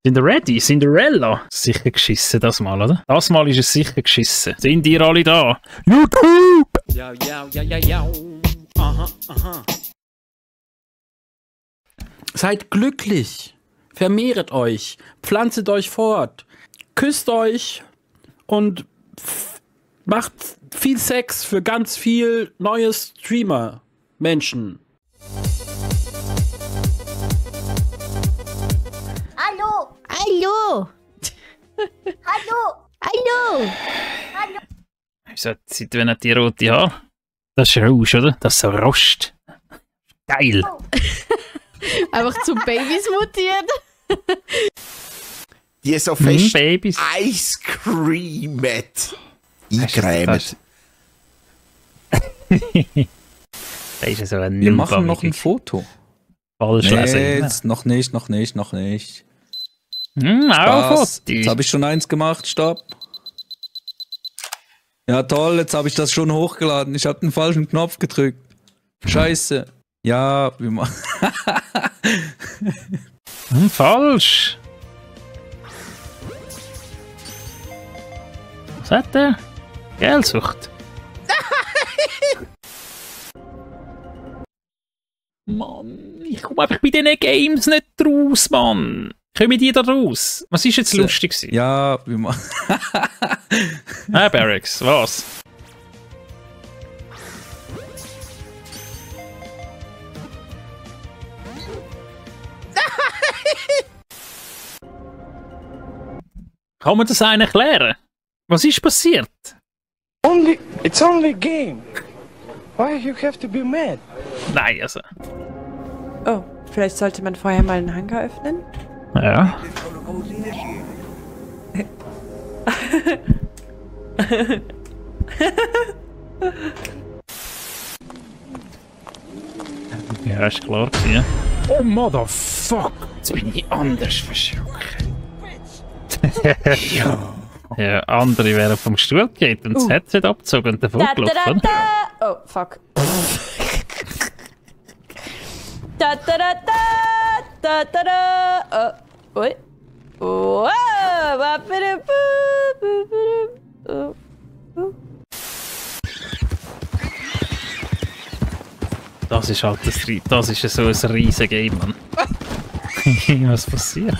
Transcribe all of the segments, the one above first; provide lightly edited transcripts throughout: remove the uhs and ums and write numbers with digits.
Sind ihr ready? Cinderella? Sicher geschissen das Mal, oder? Das Mal ist es sicher geschissen. Sind ihr alle da? YouTube! Ja, ja, ja, ja, ja. Aha, aha. Seid glücklich. Vermehret euch. Pflanzet euch fort. Küsst euch. Und macht viel Sex für ganz viel neue Streamer-Menschen. Hallo! Hallo! Hallo! Hallo! Hallo! Wieso sieht wenn nicht die rote Haare? Das ist Rouge, oder? Das ist so Rost. Geil. Einfach zu Babys mutiert. Die so fest Babys. Ice Creamet eingecremt. Da ist ja so ein Wir machen noch ein Foto. Falsch lesen. Jetzt, noch nicht. Auch Spaß. Foto. Jetzt habe ich schon eins gemacht, stopp. Ja toll, jetzt habe ich das schon hochgeladen. Ich habe den falschen Knopf gedrückt. Scheiße. Ja, wir machen... Falsch. Was hat der? Geldsucht. Mann, ich komme einfach bei diesen Games nicht raus, Mann. Kommen die da raus? Was ist jetzt lustig gewesen? Ja, wir machen... Ah, Barracks, was? Kann man das einen erklären? Was ist passiert? It's only a game. Why you have to be mad? Nein, also. Oh, vielleicht sollte man vorher mal einen Hangar öffnen? Ja. Ja, ist klar gewesen, ja. Oh, Motherfuck! Jetzt bin ich anders verschrocken. Ja, andere wären vom Stuhl geht und das Headset abgezogen und davon gelaufen. Oh, fuck. Da da da da da da da. Oh, ui. Oh, Das ist halt das ist so ein riesen Game, Mann. Was passiert?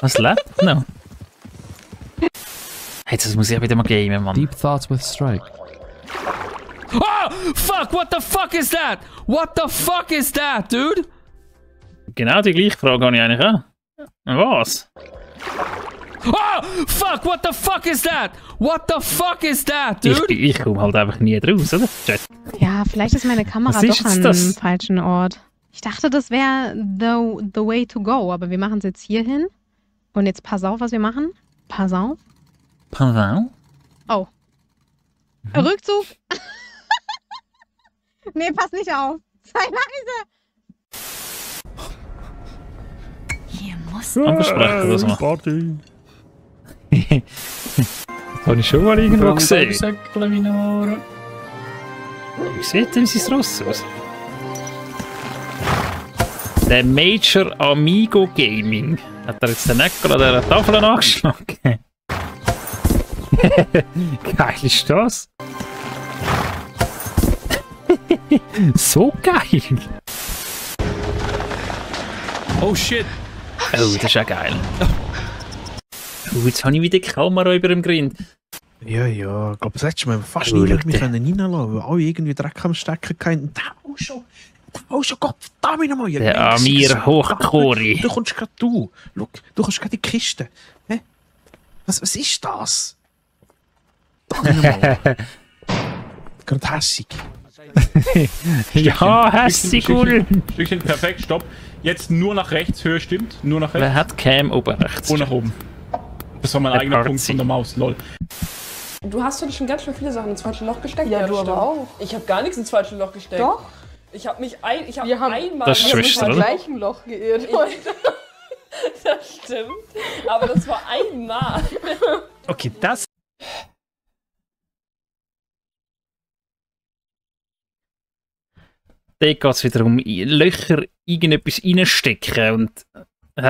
Was lebt noch? Hey, das muss ich wieder mal gamen, Mann. Deep thoughts with Strike. Oh, fuck, what the fuck is that? What the fuck is that, dude? Genau die gleiche Frage habe ich eigentlich auch. Was? Oh, fuck, what the fuck is that? What the fuck is that, dude? Ich komme halt einfach nie draus, oder? Chat. Ja, vielleicht ist meine Kamera Was ist doch an das? einem falschen Ort. Ich dachte, das wäre the way to go, aber wir machen es jetzt hier hin. Und jetzt pass auf, was wir machen. Pass auf. Pardon? Oh. Rückzug. Nee, pass nicht auf. Sei leise. Hier muss Ansprechen, das mal. Das habe ich schon mal irgendwo gesehen. Wie sieht denn sein Ross aus? Der Major Amigo Gaming. Hat er jetzt den Ecker an dieser Tafel angeschlagen? Geil ist das? So geil! Oh shit. Oh, das ist ja geil. Oh, jetzt habe ich wieder die Kamera über dem Grind. Ja, ich glaube, das letzte Mal fast Oh, nie schau mich dir. reinlassen, weil alle irgendwie Dreck am Stecken hatten. Da auch schon, Gott verdammt nochmal. Der Amir Hochkori. Du kommst gerade du. Schau, du kommst gerade in die Kiste. Hä? Was ist das? Da nochmal. Gerade hässig. Ja, hässig, Ul. Stückchen, perfekt, stopp. Jetzt nur nach rechts, Höhe stimmt. Nur nach Wer rechts hat Cam oben rechts? und nach oben. Das war mein Der eigener Parzi. Punkt von der Maus, lol. Du hast doch schon ganz schön viele Sachen ins falsche Loch gesteckt. Ja, du aber auch. Ich habe gar nichts ins falsche Loch gesteckt. Doch. Ich habe mich einmal... Das ist Wir haben uns Schwester, im oder? gleichen Loch geirrt. Das stimmt. Aber das war einmal. Okay, das... Dort geht es wieder um Löcher, irgendetwas reinstecken und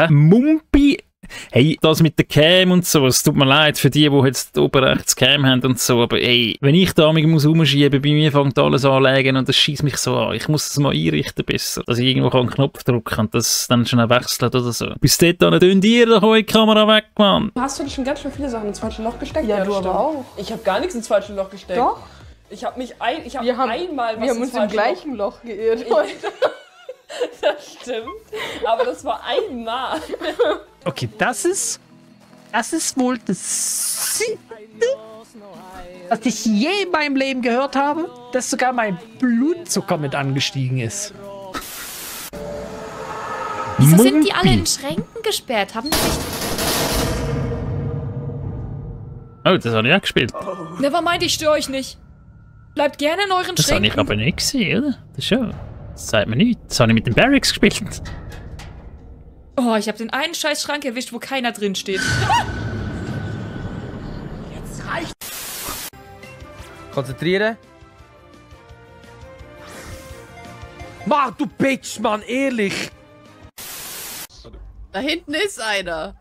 Mumpi? Hey, das mit der Cam und so, es tut mir leid für die jetzt oben rechts Cam haben und so, aber ey, wenn ich da muss rumschieben, bei mir fängt alles anlegen und das schießt mich so an. Ich muss es mal einrichten besser, dass ich irgendwo einen Knopf drücken und das dann schnell wechselt oder so. Bis dort nicht ihr doch eure Kamera weg, Mann. Hast du schon ganz schön viele Sachen ins falsche Loch gesteckt? Ja, du aber auch. Ich habe gar nichts ins falsche Loch gesteckt. Doch. Ich habe Wir haben uns im gleichen Loch geirrt. Das stimmt. Aber das war einmal. Okay, das ist wohl das Siebte, was ich je in meinem Leben gehört habe, dass sogar mein Blutzucker mit angestiegen ist. Wieso sind die alle in Schränken gesperrt? Haben die nicht... Oh, das habe ich auch gespielt. Nevermind, ich störe euch nicht. Bleibt gerne in euren Das habe Schränken. ich aber nicht gesehen, oder? Das schon. Das sagt mir nichts. Das habe ich mit dem Barracks gespielt. Oh, ich habe den einen scheiß Schrank erwischt, wo keiner drin steht. Jetzt reicht's. Konzentrieren. Mach du Bitch, Mann, ehrlich. Da hinten ist einer.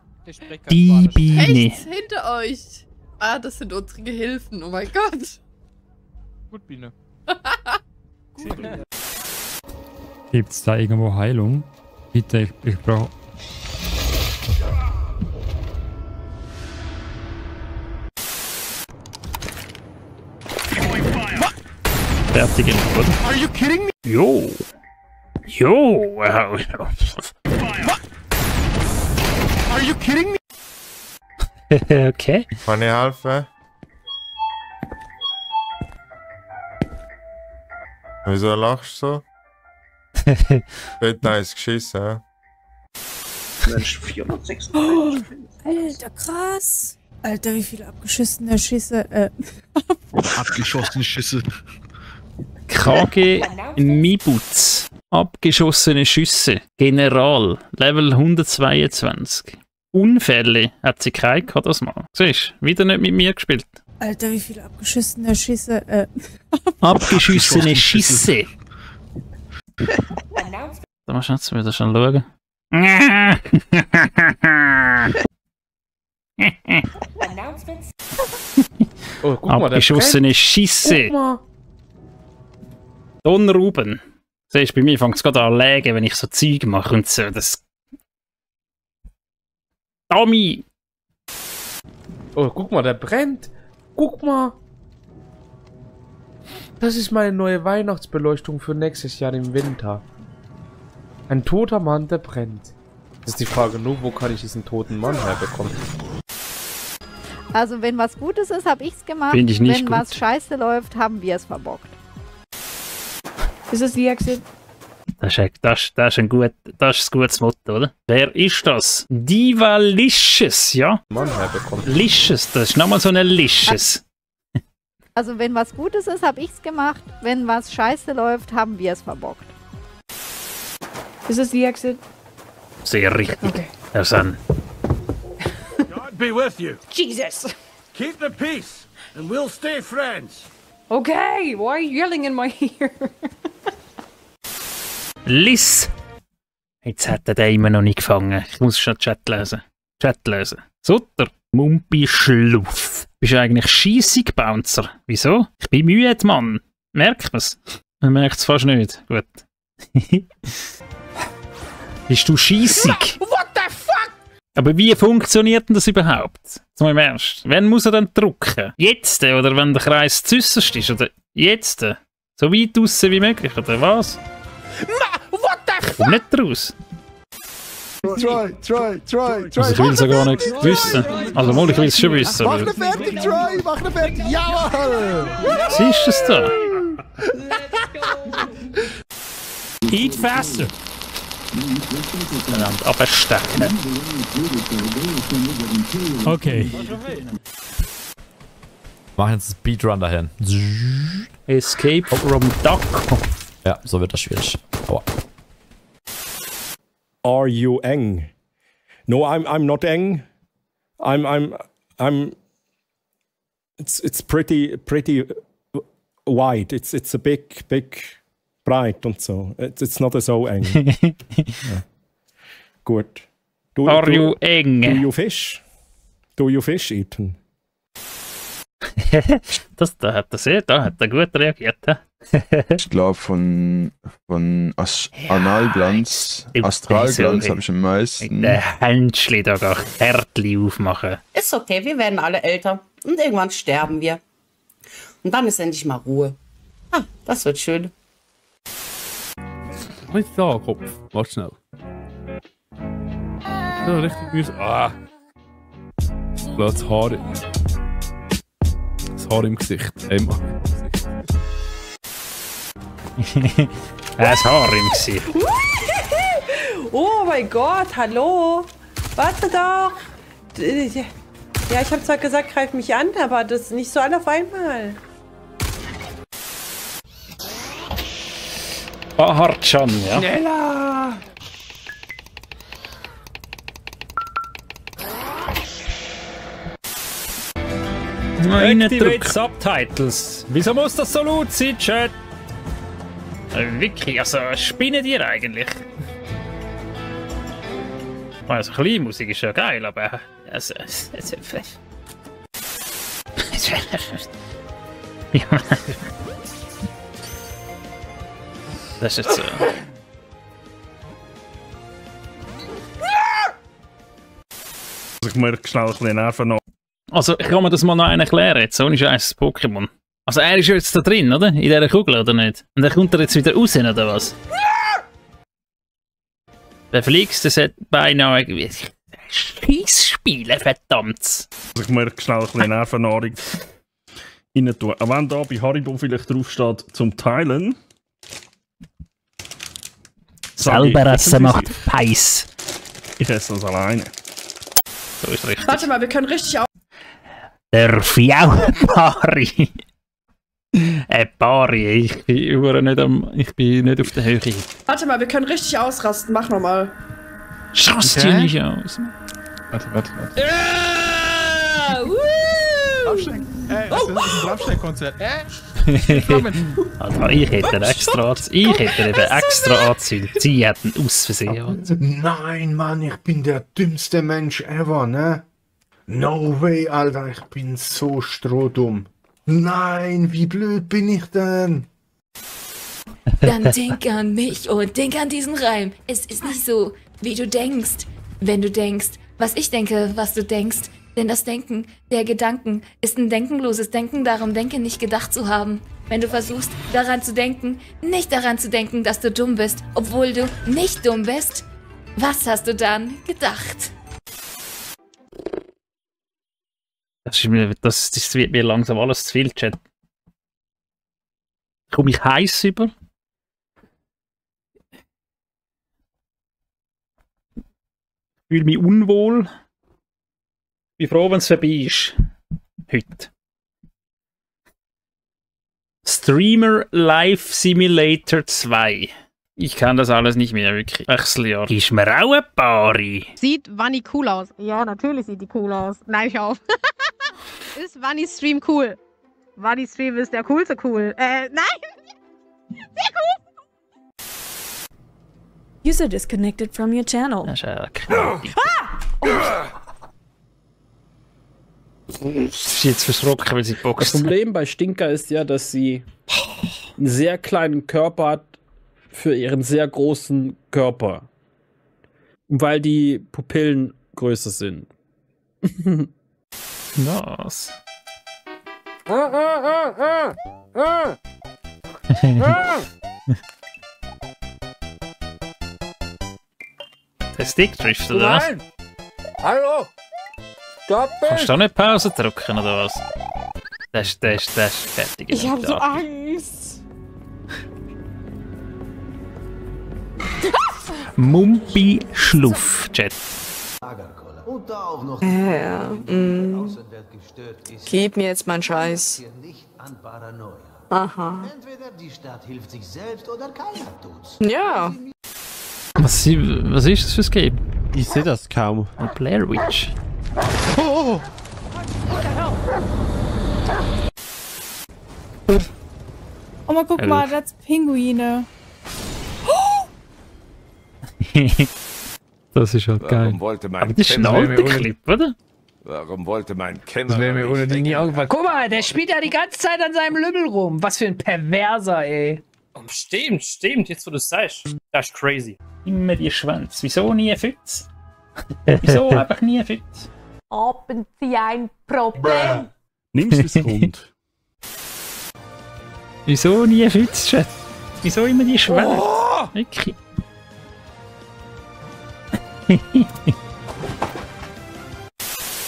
Die Biene. Rechts hinter euch. Ah, das sind unsere Gehilfen. Oh mein Gott. Gut, Biene. Gibt's da irgendwo Heilung? Bitte, ich brauche... Fertig, oder? Are you kidding me? Jo. Jo. Wow. Are you kidding me? Okay. Kann ich helfen? Wieso lachst du so? Wird nice geschissen, hä? Mensch, 406. Oh, Alter, krass. Alter, wie viele abgeschossene Schüsse. Abgeschossene Schüsse. KG Mibutz. Abgeschossene Schüsse. General. Level 122. Unfälle hat sie keinen gehabt das Mal. Siehst du, wieder nicht mit mir gespielt. Alter, wie viele abgeschossene Schüsse. Abgeschossene Schüsse. Da musst du jetzt wieder schon schauen. Oh, guck mal, abgeschossene Schüsse. Don Ruben. Siehst du, bei mir fängt es gerade an zu lägen, wenn ich so Zeug mache und so. Das. Tommy! Oh, guck mal, der brennt. Guck mal. Das ist meine neue Weihnachtsbeleuchtung für nächstes Jahr im Winter. Ein toter Mann, der brennt. Das ist die Frage nur, wo kann ich diesen toten Mann herbekommen? Also wenn was Gutes ist, habe ich's gemacht. Find ich nicht wenn gut. was scheiße läuft, haben wir es verbockt. Ist das die Exit? Das ist ein gutes Motto, oder? Wer ist das? Diva Licious, ja? Mann herbekommen. Licious, das ist nochmal so eine Licious. Also wenn was Gutes ist, habe ich's gemacht. Wenn was scheiße läuft, haben wir es verbockt. Ist das die Exit? Sehr richtig. Okay. Herr San. God be with you. Jesus. Keep the peace, and we'll stay friends. Okay, why are you yelling in my ear? Liz! Jetzt hat er den immer noch nicht gefangen. Ich muss schon Chat lesen. Sutter. Mumpi Schluff. Bist du eigentlich scheissig, Bouncer? Wieso? Ich bin müde, Mann. Merkt man's? Man merkt's fast nicht. Gut. Bist du scheissig? What the fuck? Aber wie funktioniert denn das überhaupt? Zum im Ernst. Wann muss er dann drücken? Jetzt oder wenn der Kreis zuerst ist? Oder jetzt? So weit draussen wie möglich, oder was? What the fuck? Komm nicht raus. Try. Also ich will es ja gar nicht wissen. Also mal, ich will es schon wissen. Mach Aber ne fertig, Try! Mach ne fertig! Jawohl! siehst du es da? Eat faster! Einander abstecken. Okay. Machen jetzt einen Speedrun dahin. Escape from Duck. Ja, so wird das schwierig. Aua. Are you eng? No, I'm not eng. It's pretty wide. It's a big bright und so. It's not so eng. Ja. Gut. Are you eng? Do you fish? Do you fish eaten? Da hat er gut reagiert. Ich glaube von Analglanz, Astralglanz habe ich am meisten. Der Händschli da gar Kärtli aufmachen. Ist okay, wir werden alle älter und irgendwann sterben wir. Und dann ist endlich mal Ruhe. Ah, das wird schön. Nicht da, Kopf. Warte schnell. Ja, richtig mühsam. Ah! Lass das Haar im Gesicht. Das Haar im Gesicht. Oh mein Gott, hallo. Warte doch. Ja, ich habe zwar gesagt, greif mich an, aber das ist nicht so alle auf einmal. Hart-Chan, ja. Schneller! Activate Subtitles. Wieso muss das so laut sein, Chat? Wirklich, also spinnen die eigentlich? Also Kleinmusik ist ja geil, aber... Also, das ist jetzt so... Ich merke schnell ein bisschen Nerven noch. Also, ich kann mir das mal noch einen erklären, jetzt ohne Scheiß Pokémon. Also, er ist jetzt da drin, oder? In dieser Kugel, oder nicht? Und dann kommt er jetzt wieder raus, oder was? Der fliegt, das hat beinahe irgendwie... Scheiß spielen, verdammt! Ich merke schnell ein bisschen Nervennahrung rein tun. Auch wenn da bei Haribo vielleicht drauf steht, zum Teilen... Selber essen macht heiß. Ich esse das alleine. So ist richtig. Warte mal, wir können richtig auf... Darf ich auch ein Pari? Ein Pari, ich bin nicht auf der Höhe. Warte mal, wir können richtig ausrasten. Mach nochmal. Schaust du nicht aus? Warte. Ja! Grabstein. Das ist ein Grabsteinkonzert. Also, ich hätte eben extra angezündet. Sie hätten aus Versehen. Nein, Mann, ich bin der dümmste Mensch ever, ne? No way, Alter, ich bin so strohdumm. Nein, wie blöd bin ich denn? Dann denk an mich und denk an diesen Reim. Es ist nicht so, wie du denkst, wenn du denkst, was ich denke, was du denkst. Denn das Denken der Gedanken ist ein denkenloses Denken, darum denke nicht gedacht zu haben. Wenn du versuchst, daran zu denken, nicht daran zu denken, dass du dumm bist, obwohl du nicht dumm bist, was hast du dann gedacht? Das wird mir langsam alles zu viel, Chat. Komme ich heiß über? Ich fühle mich unwohl. Ich bin froh, wenn es vorbei ist. Heute. Streamer Life Simulator 2. Ich kann das alles nicht mehr, wirklich. Wechseljahr. Ist mir auch ein Pari. Sieht Vanni cool aus? Ja, natürlich sieht die cool aus. Nein, ich auf. Ist Vanni Stream cool? Vanni Stream ist der coolste cool. Nein! Sehr cool! User disconnected from your channel. Das ist ja Sie ist jetzt verschrocken, weil sie boxt. Das Problem bei Stinker ist ja, dass sie einen sehr kleinen Körper hat für ihren sehr großen Körper. Weil die Pupillen größer sind. Was? Der Stickdrift, oder was? Nein! Hallo! Stopp! Kannst du da nicht Pause drücken, oder was? Das ist fertig. Ich hab so Angst. Mumpi Schluff, Chat. Gib mir jetzt meinen Scheiß. Aha. Entweder die Stadt hilft sich selbst oder keiner tut's. Ja. Was ist das fürs Game? Ich sehe das kaum. Blair Witch. Oh! Oh, mal guck mal, das Pinguine. Das ist halt geil. Warum wollte mein Aber das ist ein alter Clip, oder? Warum wollte mein Kenner... Das wäre mir ohne die nie aufgefallen. Guck mal, der spielt ja die ganze Zeit an seinem Lümmel rum. Was für ein Perverser, ey. Oh, stimmt, jetzt wo du es sagst. Das ist crazy. Immer die Schwänze. Wieso nie Fütz? Wieso einfach nie Fütz? Haben Sie ein Problem? Nimmst du es rund? Wieso nie Fütz, Chat? Wieso immer die Schwänze? Oh! Wirklich.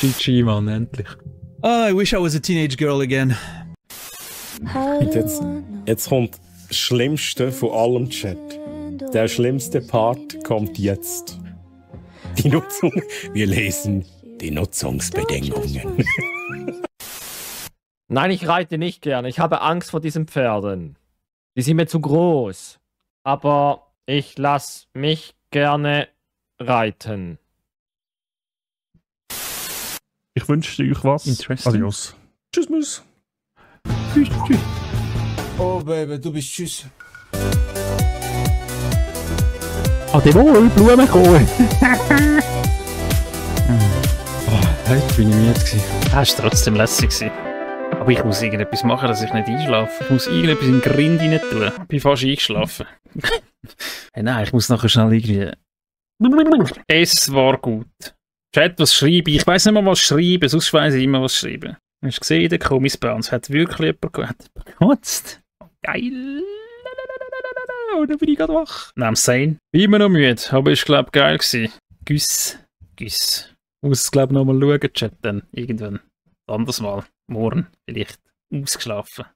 GG, Mann, endlich. Oh, I wish I was a teenage girl again. Und jetzt kommt das Schlimmste von allem, Chat. Der schlimmste Part kommt jetzt. Die Nutzung. Wir lesen die Nutzungsbedingungen. Nein, ich reite nicht gern. Ich habe Angst vor diesen Pferden. Die sind mir zu groß. Aber ich lasse mich gerne reiten. Ich wünsche euch was. Interesting. Adios. Tschüss, Müs. Tschüss, tschüss. Oh, Baby, du bist tschüss. Adewohl, Blumenkohl. Heute bin ich müde gewesen. Das war trotzdem lässig gewesen. Aber ich muss irgendetwas machen, dass ich nicht einschlafe. Ich muss irgendetwas in den Grind rein tun. Ich bin fast eingeschlafen. Hey, nein, ich muss nachher schnell irgendwie... Es war gut. Chat, was schreibe ich? Ich weiss nicht mal, was schreiben, sonst weiss ich immer, was schreiben. Hast du gesehen, der Komisch-Bounce hat wirklich jemand gekotzt. Geil. Oh, da bin ich gerade wach. Nein, Sane. Bin immer noch müde, aber ist, glaube ich, geil gewesen. Güss. Muss es, glaube ich, noch mal schauen, Chat, dann irgendwann. Anders mal. Morgen vielleicht. Ausgeschlafen.